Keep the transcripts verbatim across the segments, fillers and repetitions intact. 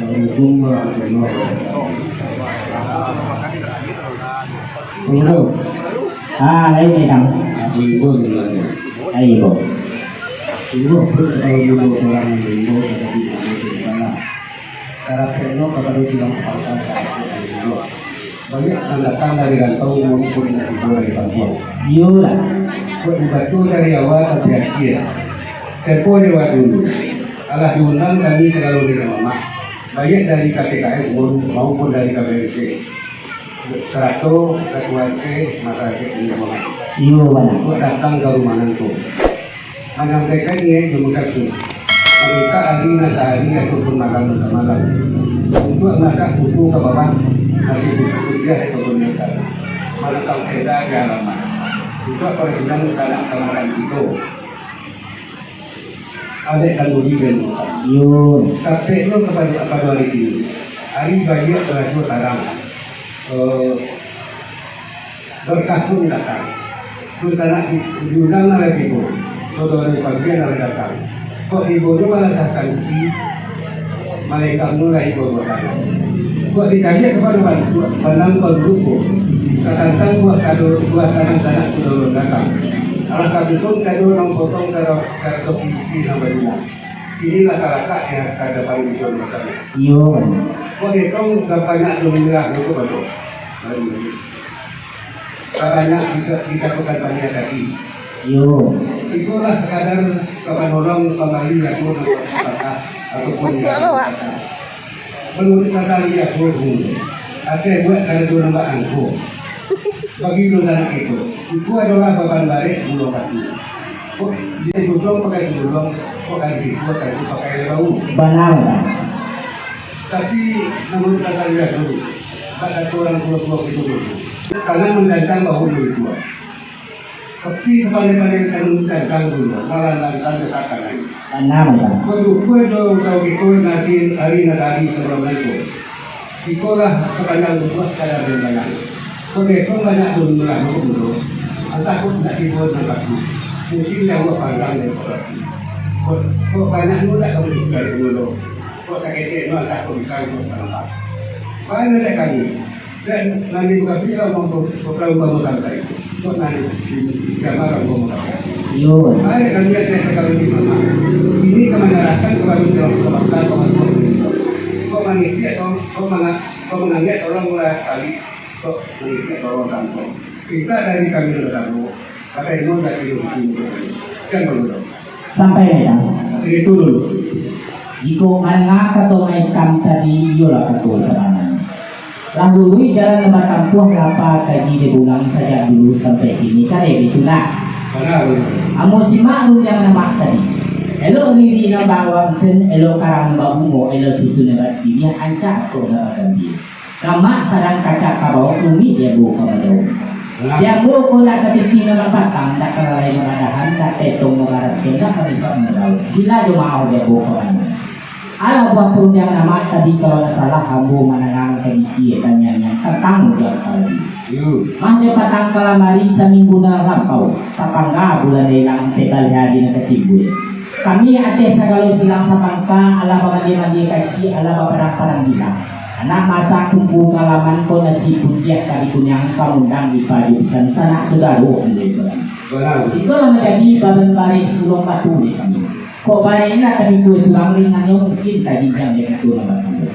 Assalamualaikum warahmatullahi wabarakatuh. Halo. Ah, lain ni, Kang. Ibu gimana? Ayo, Ibu. Ibu, kalau dulu orang yang ibu, tadi ibu ceritalah. Cara penuh kepada sidang sepangkat, banyak yang datang dari rantau maupun dari kampuang. Iyolah. Buat dibantu dari awal sampai akhir. Tempo lewat dulu. Alah diundang kami sagalo di rumah. Baik dari K T K S maupun dari K B R C, sarato ketua R T masyarakat di rumah. Iyo, bana. Buat datang ke rumah nangko. Manyampaikan niaik jo mukasuik, mamintak ari nan sahari ataupun malam nan samalam, untuak masak putu ka bawah, nasi putu kuciah ataupun nangka, manasang tenda di halaman, untuak parasinan sanak kamaran kito. Alek kanduri den. Iyo. Tapi lo kapado, kapado ari kini, ari baiak barajo tarang. Eh, Berkah pun datang. Dunsanak di, diundang lah tibo. Saudara pagian lah datang. Kok tibo tu malah datang di malaikat tu lah tibo buatan. Kok dicari kepada bantuan, banang pendukung. Katantang buat kado, buat tangan sanak saudara datang. Alah kasusun kado nang potong kado, kado pipi nang banyak. Inilah kalakak di hadapan Tuhan bersama. Iyo. Kok dihitung banyak dong mirah tu baru. Baru. Banyak juga dikatakan banyak tadi. Iyo. Itulah sekadar panolong pambali aku dapat kata ataupun Masuk awak. Menurut pasal dia suruh ateh buat karajo nambah angko. Bagi dunsanak itu, itu adalah baban barek gulung batu. Kok dia gulung pakai gulung, kok kan itu pakai bau. Bana, bana. Tapi menurut pasal dia suruh, tak kata orang tua-tua itu dulu. Karena menggantang bahu dulu tua. Tapi sapandai-pandai kami tantang dulu, malah barisan dekat tangan. Tanam, Bang. Badukuah jo usaha kito nasi ari nan tadi sabalun itu. Ikolah sapanjang buah sakadar dan bayang. Kode pun banyak dulu lah dulu. Antah pun nak tiba nampak tu. Mungkin nyawa pandang dari kode. Kok, kok banyak nu nak kamu juga dulu. Kok sakit nu antah kok bisa untuk nampak. Mana dek kami? Dan nanti buka sila mampu berperan kamu santai. Kok nanti di kamar kamu santai. Iyo. Mari kami ada sekali di mana. Ini kami arahkan kepada sila kesempatan kamu. Kok manitia atau kok mana kok menanggap orang mulai kali kok manitia orang tanpa. Kita dari kami bersama. Pakai ilmu dari ilmu. Kan begitu. Sampai, Maikam. Sini turun. Jikok mandanga kato Maikam tadi, iyolah kato sabananyo. Lah luluih jalan nan batampuah, lapa kaji diulang sajak dulu sampai kini, kadek itu nah. Bana, bana. Ambo simak rundiang nan mak tadi. Elok niri nan bawangsen, elok karang nan babungo, elok susun nan basiriah, ancak kok nan bagambia. Kamak sadang kacak ka bawah, rumik diabuah ka badaun. Diabuah ko ndak ka titi nan babatang, ndak ka lalai nan badahan, ndak tetong nan baratian, ndak ka risak nan badaun. Gila jo maau diabuah ka badaun. Alah buah parundiangan amak tadi, kalau ndak salah ambo mandanga ka bisi tanyaan tantang rundiang tadi. Mah dek patang kalamari saminggu nan lampau, sapangga bulan nan ilang ampek baleh ari nan tatimbua. Kami ateh sagalo silang sapangka, alah bamandi-mandi kaciak, alah bapadang-padang bilang. Anak masak kumpua ka laman ko nasi putiah ka dikunyang, ka mundang dipajuik pisan sanak sudaro andai barang. Iko lah manjadi baban barek sagulung batu dek kami. Kok barek indak kami kue surang ringangnyo mungkin tajinjang dek kato nan basamo.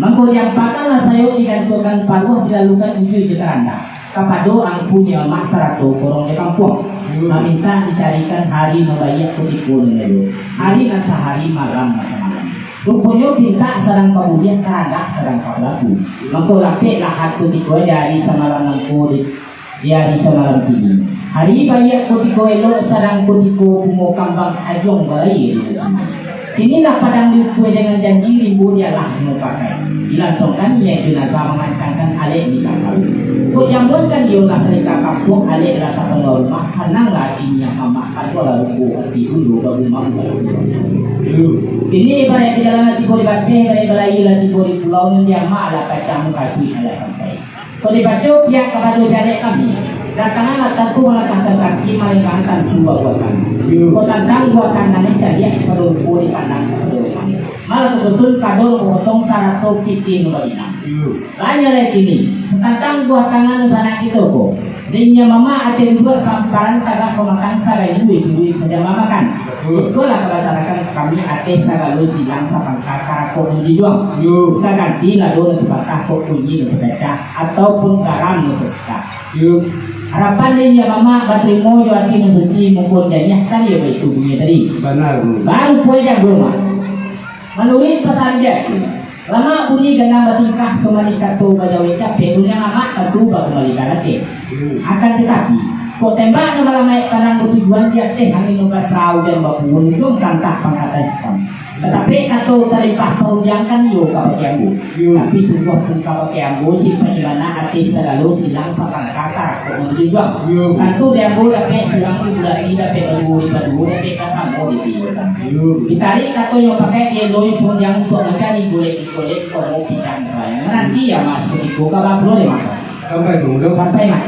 Mangko diampakanlah sayo digantuakan paruah dilalukan ujui jo tarandak. Kapado angku nyo mak sarato korong di kampuang, mamintak dicarikan hari nan baiak kutiko nan elok, hari nan sahari malam nan samalam. Ruponyo pintak sadang ka buliah, karandak sadang ka balaku. Mangko lapeklah kutiko di hari samalam nangko di, di hari samalam kini. Hari baiak kutiko elok sadang kutiko bungo kambang ajuang balaia di musim. Kini lah padang diukua dengan janji, rimbo dialah dimukakan. Dilangsungkan niaik jenazah, mangancangkan alek nikah kawin. Kok jamuan kan iyo lah sarita kampuang, alek lah sapangga rumah, sanang lah ati niniak mamak, kato lah rupo ati ulu bagumam dalam. Kini ibarat di dalam lah tibo di bateh, ibarat balaia lah tibo di pulau, nan di amak lah kacang mukasuik alah sampai. Kok dibaco pihak kapado si alek kami, datangan lah tantu malangkahkan kaki, malenggang tantu babuatan. Kok tantang buatan nan caliak kapado rupo dipandang kapado rumah. Hal tasusun kado nan bapotong sarato pitih nan babinang. Iyo. Tanyo lai kini, satantang buah tangan nan sanak kito ko. Dek inyiak mamak ateh duduak samparan tagak somakan sagayu isu duit saja mamakan. Batua. Ikolah kabasarakan kami ateh sagalo silang sapangka karakok nan dijuang. Iyo. Taganti lado nan sapatah kok kunyi nan sakacah ataupun garam nan sapatah. Iyo. Harapan dek inyiak mamak batarimo jo ati nan suci mungkon janiah tadi baitu bunyi tadi. Bana, Guru. Baru pulang, Guru, Mak. Manuruik pasan dia tu, lamak bunyi ganang batingkah, sumani kato bajawek capek, dunia amak tantu bakumbalikan ateh. Akan tatapi, kok tembak nan malamaik panang batujuan di ateh angin nan basa ujan bapuhun, ujung kantah pangkatan hitam. Tatapi kato talimpah parundiang kan iyo ka bakeh ambo. Tapi sungguah pun ka bakeh ambo, si panyimana ateh sagalo silang sapangka karakok nan batujuan. Tantu di ambo dapek surang di bulari, dapek baduo di paduo, dapek basamo di tigo. Ditarik katonyo pakai dielo pundiang untuak mancari golek-golek komo picang sayang. Nanti ya, Mas, kutiko ka bapulo deh, Mas. Sampai tu, Mudo. Sampai, Mas.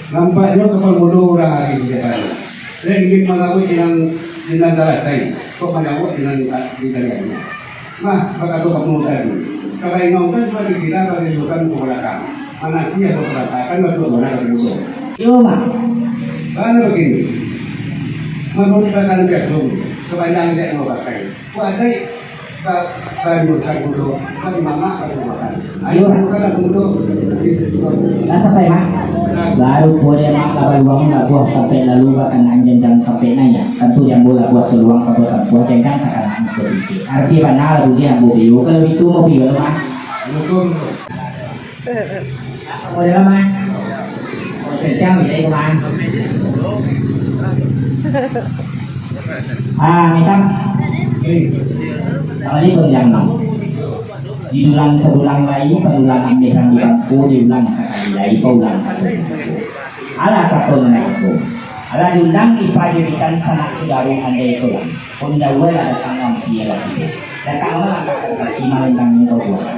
Nampaknyo kapalo Mudo urang ari di jalan. Dek ingin mangawik di nan, di nan salasai, kok manyawak di nan di talianyo. Nah, bakato kamu tadi, kalau ingau kan sudah dikira bagi jukan ke balakang. Mananti yang berperantakan waktu mana ke Mudo. Iyo, Mak. Bana bagini. Manuruik pasan biaso, sabanyak indak mau pakai. Wadai, ba-, banyu sagulo, bari mamak ka subahan. Ayo, bukanlah gulo, di susuan. Lah sampai, Mak? Nah. Baru pulo, Mak, ka baluang labuah sampai lalu bakanaan janjang sampai naiak. Tantu jambo labuah saluang ka batampuah janjang sakanaan sadikit. Arti bana lalu di ambo biu, kalau itu mau biu, Mak. Assalamualaikum. Model aman. Sentiang bida itu, man. Ah, minta. Kami pun jangan. Diulang sadulang lai, padulang ambil di bangku, diulang sakali lai, paulang. Alah kato nan itu. Alah diundang di pajulisan sanak sudaro andai tulang. Pun jauah lah datang mampir lagi. Datang lah angkat kaki malendang muka buah.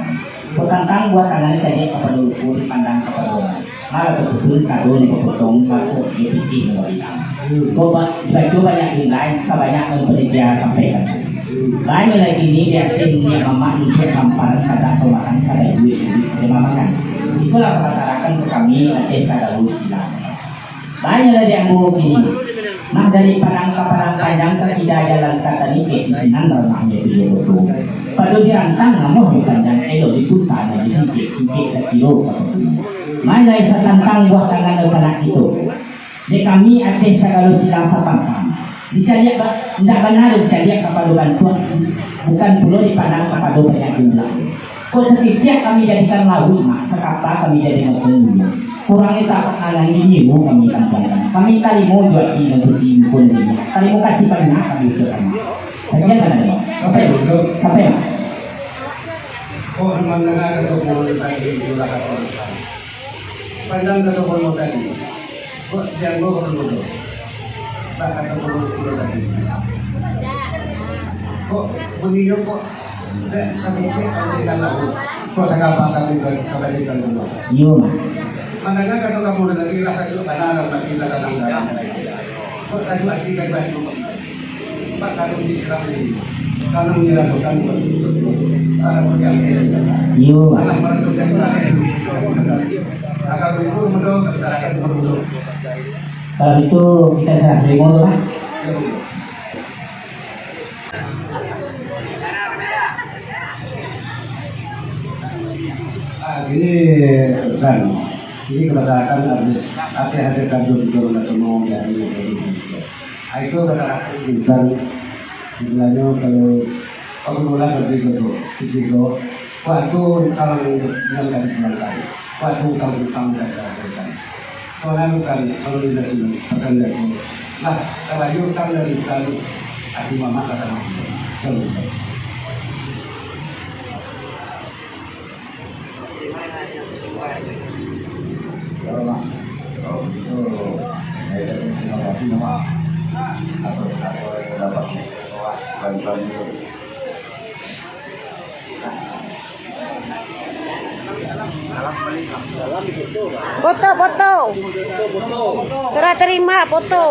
Kok tantang buah tangan caliak kapado lupo dipandang kapado urang. Malah basusun kado dipotong, mako dipitih nan babinang. Kok ba-, dibaco banyak nilai, sabanyak nan panitia sampaikan. Banyak lagi ni di ateh dunia mamak, nuntuak samparan kada somakan, sada duit sulit saja mamakan. Itulah pamasyarakakan kami ateh sagalo silang. Banyak lah di ambo kini. Nah, dari padang ka padang panjang, takida jalan ka tanikiak, di sinan ranah nyo tu jo koto. Pado dirantang namonyo panjang, elok diputa nan disingkek-singkek sakiro ka koto. Mano lai satantang buah tangan dunsanak kito. Dek kami ateh sagalo silang sapantang. Dicaliak ba-, indak bana dicaliak kapado bantuak, bukan pulo dipandang kapado banyak jumlah. Kok satitiak kami jadikan lauik, Mak, sakapa kami jadikan pangulu. Kurang ni tak angan nyiru kami tampuangkan. Kami tarimo jo ati nan suci mungkon diri. Tarimo kasih banyak kami ucapkan, Mak. Sakian kan, Mak. Sampai, sampai, Mak. Kok mandanga kato pangulu tadi, itulah kato Tuhan. Pandang kato pangulu tadi. Kok janggo kato pangulu. Bak kato pangulu tadi. Kok bunyinyo kok Dek, sakikik kami dalam. Kok sagapa kami ka-, kabalikan dulu. Iyo, Mak. Mandanga kato kamu tadi, lah sajuak bana, lah mati lah tanang dalam. Kok sajuak ati kan bantu. Pak Sarung disiram ini. Kalau menyerahkan buat itu. Kalau sekian. Iyo, Mak. Alah, merasa jadi lain. Agar itu mudah, masyarakat mudah. Kalau itu kita serah terima dulu, Mak. Iyo. Ah, gini, San. Ini kebesaran habis, habis hasil kandung itu, udah semua dari itu. Ah, itu kebesaran, San. Istilahnya kalau aku pulang ke situ, ke situ, waktu salam yang tadi pulang tadi, waktu utang-utang dan sebagainya. Soalnya bukan kalau tidak sini, pesan dari sini. Nah, kalau ayo utang dari utang, hati mamak kata mamak. Kalau Kalau, Mak, kalau begitu, saya ucapkan terima kasih, Mak, atas apa yang saya dapat, Mak, bantuan itu. Foto, foto. Serah terima, foto.